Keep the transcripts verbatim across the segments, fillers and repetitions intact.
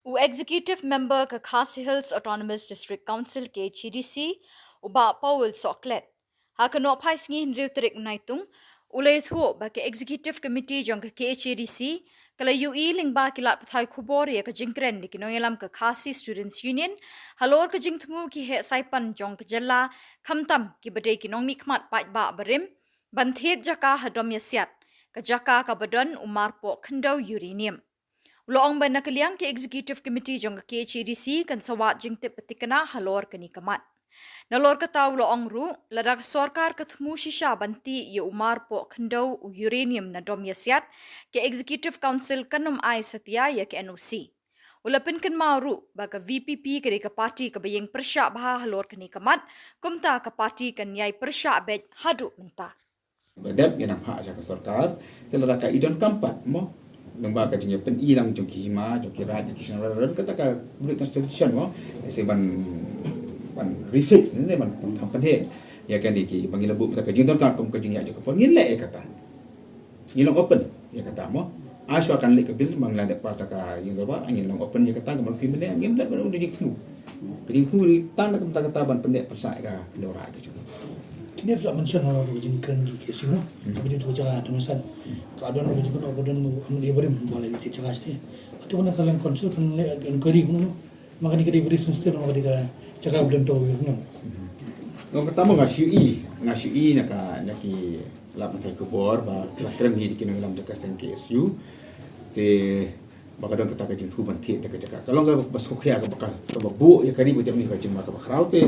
U Executive Member ka Khasi Hills Autonomous District Council, K H A D C, u Bah Paul Sohklet, ha ka nohphai sngi hynriew tarik u Naitung, u la ïathuh ba ka Executive Committee jong ka K H A D C ka la ïohi lyngba ki lad pathai khubor ïa ka jingkren na ki nongïalam ka Khasi Students Union halor ka jingthmu ki heh saipan jong ka jylla, khamtam kiba dei ki nongmihkhmat paidbah barim, ban thied jaka ha Dom Ïasiat, ka jaka kaba don u marpoh khyndew uranium. U la ong ba na ka liang ka Executive Committee jong ka K H A D C kan sa wad jingtip ba thikna halor kane ka mat. Nalor kata u la ong ruh, lada ka sorkar ka thmu shisha ban tih ïa u marpoh khyndew u uranium na Dom Ïasiat, ka Executive Council kan ym ai satia ïa ka N O C. U la pynkynmaw ruh ba ka V P P ka dei ka party kaba ïeng pyrshah bha halor kane ka mat, kumta ka party kan ïai pyrshah beit haduh mynta. Ba dep ïa nang phah sha ka sorkar, te lada ka i donkam pat mo. Nang ba ka jingïapyni lang jong ki hima, jong ki raid, jong ki shnong, kata ka bri constitution mo. Ïa se ban, ban refix ne, ban, ban kam pynheh. Ïa kane ki, ba ngin la buh mynta ka jingdonkam kum ka jingïaid jong ka por, ngin leh ïa kata. Ngin long open ïa kata mo. Ai shuwa kan leh ka bill, ba ngin la dep pass da ka ïing dorbar, ngin long open ïa kata, ka ban phi mynne, ngin leh ban u jingthmu. Ka jingthmu ri tang da ka mynta kata ban pynneh pyrshah ïa ka khyndew raid ka jong. Kine ruh la mention ha ka jingkren ki K S U mo. Ka bidi tu jaka tu mention. Ka don ka jingkren ka don u M L A barim ba la limited jaka sdei. Atu na ka liang council kan leh inquiry kumno. Ma kane ka dei very sensitive, ma kane ka jaka ba don to uranium. Long kata mo nga shu i, nga shu i na ka, na ki lad pathai khubor ba ki la kren hi ki nongïalam jong ka seng K S U. Te ba ka don kata ka jingthmu ban thied da ka jaka. Ka long kaba sngewkhia kaba, kaba buh ïa ka ri ba jong ngi ka jingma kaba khraw te.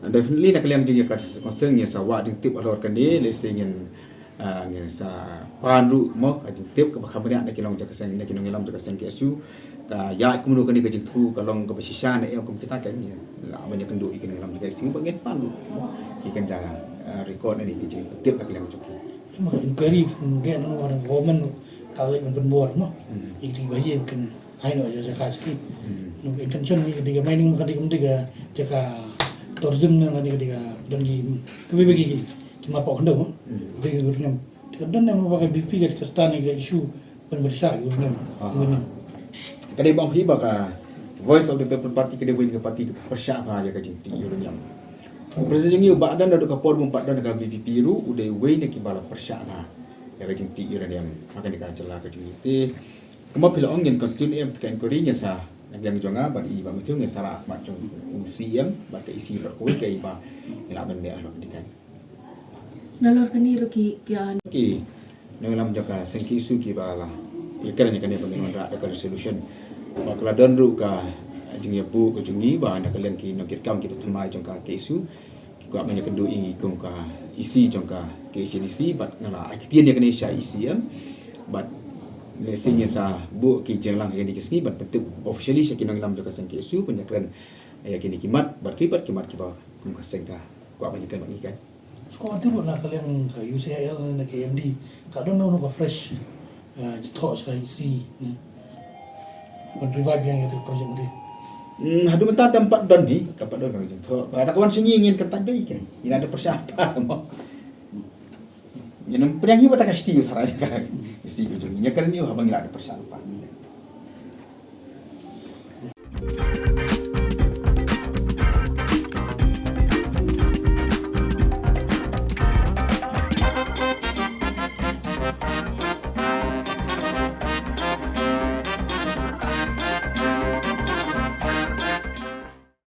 And definitely na ka liang jong ïa ka concern ngin sa wad jingtip halor kane, lehse ngin, ah, ngin sa pan ruh mo ka jingtip kaba kham bniah na ki long jong ka seng, na ki nongïalam jong ka seng K S U. Ka ïaid kumno kane ka jingthmu, ka long kaba shisha ne em, kum kita kan ngin la ban ïakynduh ïa ki nongïalam jong ka seng ba ngin pan ruh mo ki kan da, ah, record na ne ki jingtip na ka liang jong ki. Mo ka inquiry ngi ngi ngi government ka leh ban pynbor mo. Hmm. Ïa ki ba ïa kan ai noh ïa jaka sdei. Hmm. Ngi intention ngi ka dei ka mining, ka dei ka, dei ka jaka tourism ne, ka dei ka, dei ka don ki, ki, ki, ki, ki marpoh khyndew mo. Hmm. Dei ka uranium. Te ka don ne mo ba ka V P P ka dei ka stand ïa ka issue ban pyrshah ïa uranium. Ah. Uranium. Ka dei ba ong hi ba ka Voice of the People Party ka dei wei na ka party ka pyrshah bha ïa ka jingtih uranium. U President jong ngi u Bah Don naduh ka por bym pat don ka V P P ruh u dei wei na kiba la pyrshah bha ïa ka jingtih uranium ha kane ka jylla ka jong ngi. Te kumba phi la ong, ngin constitute em ka inquiry, ngin sa, na ka liang jong nga bad i Bah Mathew ngin sa rah khmat jong u C M bad ka E C ruh kawei ka i ba ngin lah ban leh halor kane ka. Nalor kane ruh ki, ki, ah, ki nongïalam jong ka seng K S U kiba la ïakren ïa kane ba ngin wanrah da ka resolution. Ba ka la don ruh ka jingïabuh ka jong ngi ba na ka liang ki nongkitkam kiba thymmai jong ka K S U ki kwah ban ïakynduh ïa ngi kum ka E C jong ka K H A D C, bad nga la ai ktien ïa kane sha E C em. Bad lehse ngin sa buh ki jingïalang ha kine ki sngi ban pyntip officially sha ki nongïalam jong ka seng K S U ban ïakren ïa kine ki mat bad ki, bad ki mat kiba kum ka seng ka kwah ban ïakren bad ngi kan. Shu ka, ïa ruh na ka liang ka U C I L ne ka M D ka don ruh ka fresh, eh, jingthoh sha ka E C ne ban revive ïa ka project ne. Hmm, haduh mynta tam pat don hi, ka pat don ka jingthoh. Ba da ka wan sha ngi ngin kyntait beit kan. Ngin la da pyrshah pat mo. Ngin ym pdiang hi ba ta ka sti u tharai ka E C ka jong ngi. Ngin kren ïa u haba ngi la da pyrshah pat.